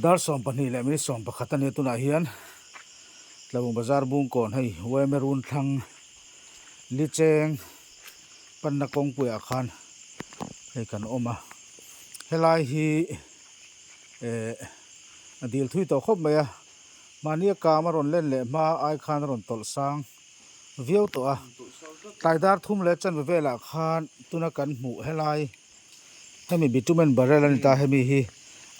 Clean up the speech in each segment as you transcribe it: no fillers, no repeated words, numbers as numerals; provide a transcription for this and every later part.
Dar 12 leh minute 11 a nia tunah hian Tlabung Bazar Bungkawn hei Uaime run thlang Licheng panna kawngpuiah khan hei kan awm a helai hi eh a dil thui tawh khawp mai a mahni a kam a rawn len leh hma ai khan a rawn tawlh sang viau tawh a tlai dar thum leh chanve velah khan tuna kan hmuh helai. Hemi bitumen barrel a ni ta, hemi hi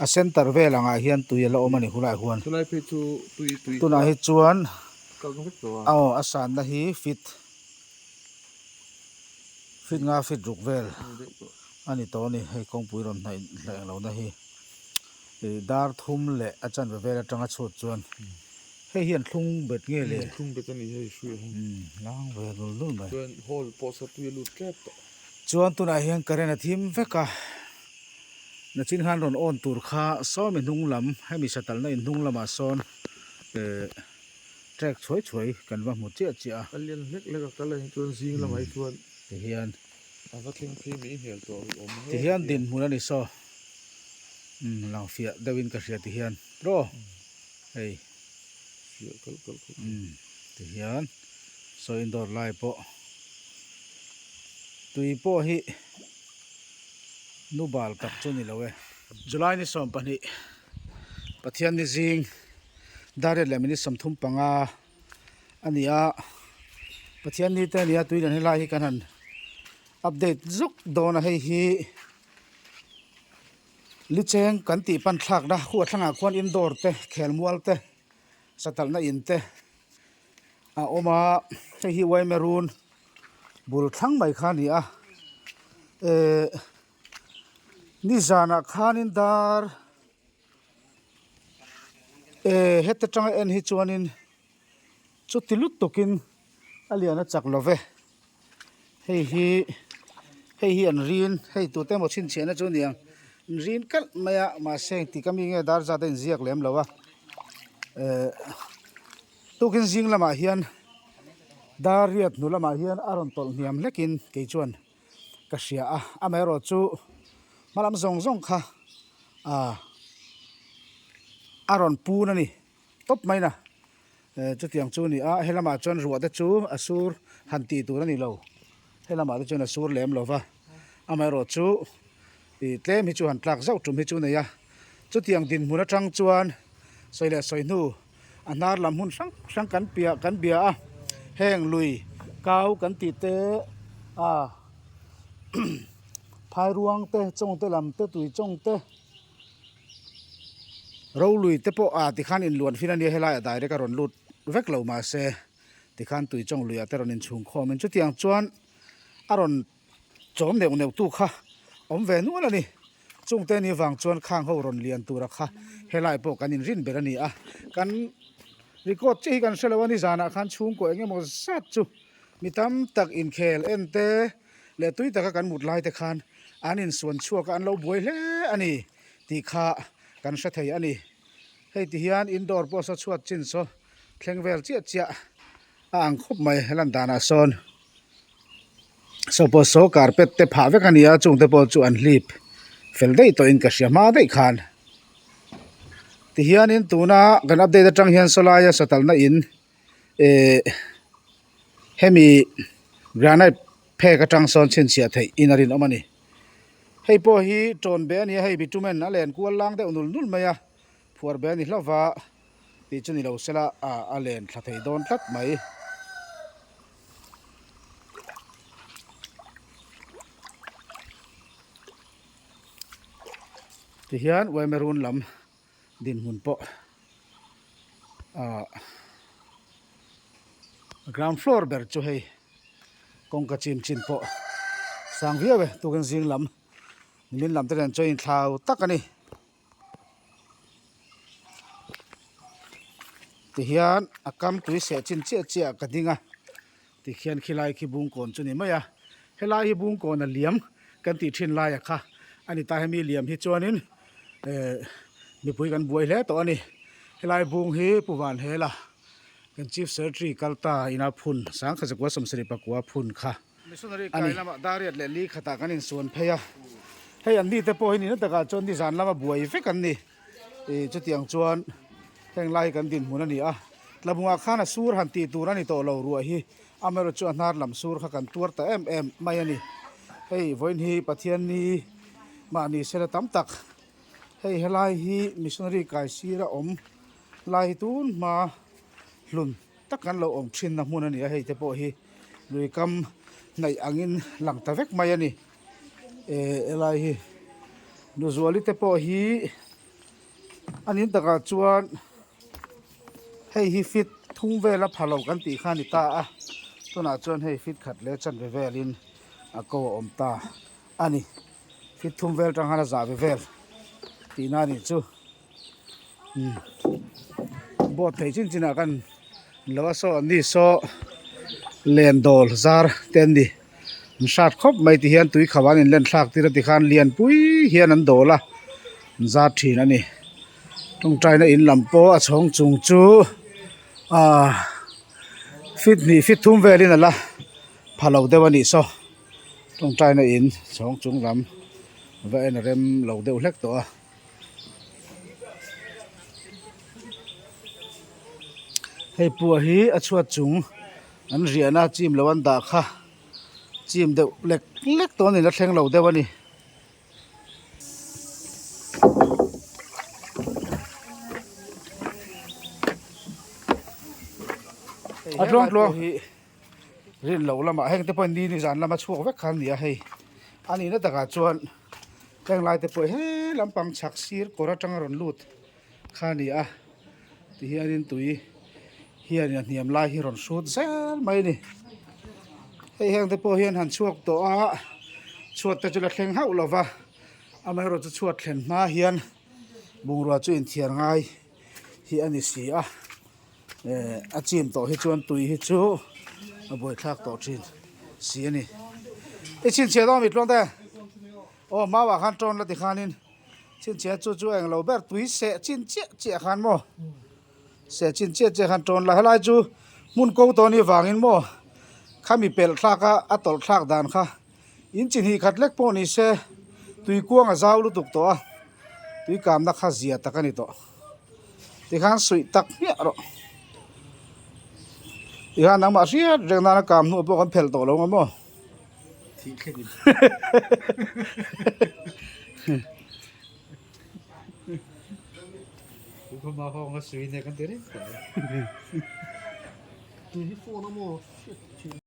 a center vel angah hian tui a la awm a ni hulai huan. Chulai phei chu tui tui Tunah hi chuan kang vek tawh a. Aw a sanna hi feet feet nga feet ruk vel a ni tawh a ni, hei kawngpui rawn hnaih hnaih ang lohna hi ih dar thum leh a chanve vel atanga chhut chuan hei hian thlung bet nge le? Thlung bet a ni hei hruai hi. Umm lang ve nul nul mai. Chuan hall pawh sa tui a lut tep tawh. Chuan tunah hian current a thim vek a, nachin khan rawn on tur kha sawmi hnung lam hemi satalna in hnung lamah sawn eh track chhuai chhuai kan va hmu chiah chiah a. A lian hlek hlek a kal a hi chuan zing lamah hi chuan tihian a va thleng phei mai hmel tawh rih awm hle tihian dinhmun a ni saw umm lang fiah deuhin ka hria tihian raw hei fiah kalh kalh khawp umm tihian saw indoor lai pawh. Tui pawh hi nu bal tak chu ni lo e. July ni 12 Pathian ni zing dar riat leh minute 35 a ni a, Pathian ni te a ni a tui lian helai hi kan han update zuk dawn a hei hi Licheng kan tih pan thlakna huathlangah khuan indoor te khelmual te satalhna in te a awm a hei hi Waimerun bul thlang mai kha a ni a ehh nizanah khanin dar ehh heta tanga en hi chuanin chuti lutukin a lian a chak lo ve hei hi hei hi an rin hei tute emaw chhinchhiahna chu a ni ang an rin kalh mai a mahse engtik ami nge dar zat a inziak lem lo a ehh. Tukin zing lamah hian dar riat hnu lamah hian a rawn tawlh hniam hlekin kei chuan ka hria a, amaherawh chu hma lam zawng zawng kha ah a rawn pun a ni tawp mai na eh chutiang chu a ni a, he lamah chuan ruah te chu a sur han tih tur a ni lo, he lamah te chuan a sur lem lo va, amaherawh chu. Ih tlem hi chu han tlak zauh tum hi chu nei a, chutiang dinhmun atang chuan sawi leh sawi hnu a hnar lam hun hrang hrang kan piah kan bia a, heng lui kau kan tih te a phairuang te chawng te lam te tui chawng te rolui te pawh a tikhan inluan fin a nia helaiah direct a rawn lut vek lo mahse tikhan tui chawng luiah te rawn inchhung khawmin chutiang chuan a rawn. Chawm neuh neuh tu kha awm ve nual a ni. Chungte ni vang chuan khang ho rawn lian tura kha helai pawh kan inrin ber a ni a. Kan record chiah hi kan hre lo a ni zanah khan chhungkaw eng emaw zat chu mi tam tak inkhel en te leh tui taka kan mut lai te khan an insuan chhuak a an lo buai hle a ni tih kha kan hre thei a ni. Hei ti hian indoor pawh saw chhuat chin saw thleng vel chiah chiah a ang khawp mai lan danah sawn saw pawh saw carpet te phah vek a ni a chung te pawh chu an hlip fel daih tawhin ka hria hma daih khan tihianin tuna kan update atang hian saw laia satalna in ehh hemi granite phek atang sawn chhinchhiah theih in a rinawm a ni hei pawh hi tawn be a ni a hei bitumen a len kual lang deuh nul nul mai a phuar be a ni hlauh va. Tih chu ni lo sela a len thla thei dawn tlat mai. Tihian Uaimerun lam dinhmun pawh ah ground floor ber chu hei kawngka chin chin pawh sang viau e tukin zing lam nimin lam te nen chuan inthlau tak a ni. Tihian a kam tui seh chin chiah chiah ka ding a tikhian khilai khi bungkawn chu ni mai a helai hi bungkawn a liam kan tih thin laia kha a ni ta hemi liam hi chuanin eh mipui kan buai hle tawh a ni helai bung hi Pu Vanhela kan Chief Secretary kal ta ina phun Sangkhazakua 74 phun kha. Missionary kai lamah Dariat leh Li khatah kan insuan phei a, hei an nite pawh hi nihna takah chuan nizan lama buai vek an ni. Ih chutiang chuan heng lai hi kan dinhmun a ni a, tlabungah khan a sur han tih tur a ni tawh lo ruah hi amaherawhchu chu a hnar lam sur kha kan tuar ta em em mai a ni. Hei vawiin hi Pathianni mahni sela tam tak hei helai hi missionary kai sira awm lai hi tun hma hlun tak kan lo awm thinna hmun a ni a, hei te pawh hi lui kam hnaih angin lang ta vek mai a ni. Eh helai hi Nuzuali te pawh hi a nin takah chuan hei hi fit thum vel a pha lo kan tih kha a ni ta a, tunah chuan hei fit khat leh chanve velin a ko a awm ta a ni. Fit thum vel tang khan a zah ve vel tihna a nih chu. Umm boat theih chin chinah kan lo a saw an ni saw len dawl zar te an ni an hrat khawp mai ti hian tui kho an in len thlak tir a tikhan lianpui hian an dawl a an zar thin a ni tawngtaina in lam pawh a chhawng chung chu ahh feet hnih feet thum velin a la pha lo deuh a nih saw tawngtaina in chhawng chung lam va en rem lo deuh hlek tawh a. Hei pua hi a chhuat chung an riahna chim lo an dah kha chim deuh lek lek tawh a ni la thleng lo deuh a ni. A tluang tluang hi rin loh lamah heng te pawh ni ni zan lama chhuak vek kha an ni a hei a nihna takah chuan. Heng lai te pawh he lampang chhak sir kawr atanga rawn lut kha a ni a tihianin tui hian a hniam lai hi rawn hrut zel mai a ni hei heng te pawh hian han chhuak tawh a chhuat te chu la thleng hauh lo va amaherawhchu chhuat thlen hma hian bungrua chu inthiar ngai hi a ni si a eh a chim tawh hi chuan tui hi chu a buaithlak tawh thin si a ni i chhinchhiah dawn mi tluang te aw mau ah khan tawn la ti khanin chhinchhiah chu chu englo ber tui seh chin chiah chiah khan maw seh chin chiah chiah khan tawn la helai chu hmun ko tawh a nih vangin maw khami pelh thlak a a tawlh thlak dan kha in chi hnih khat lek pawh ni se tui kuang a zau lutuk tawh a tui kamna kha zia tak a ni tawh tikhan suih tak hmiah rawh tikhan nangmah hriat reng nana kam hnuah pawh kan phelh tawh lo ang maw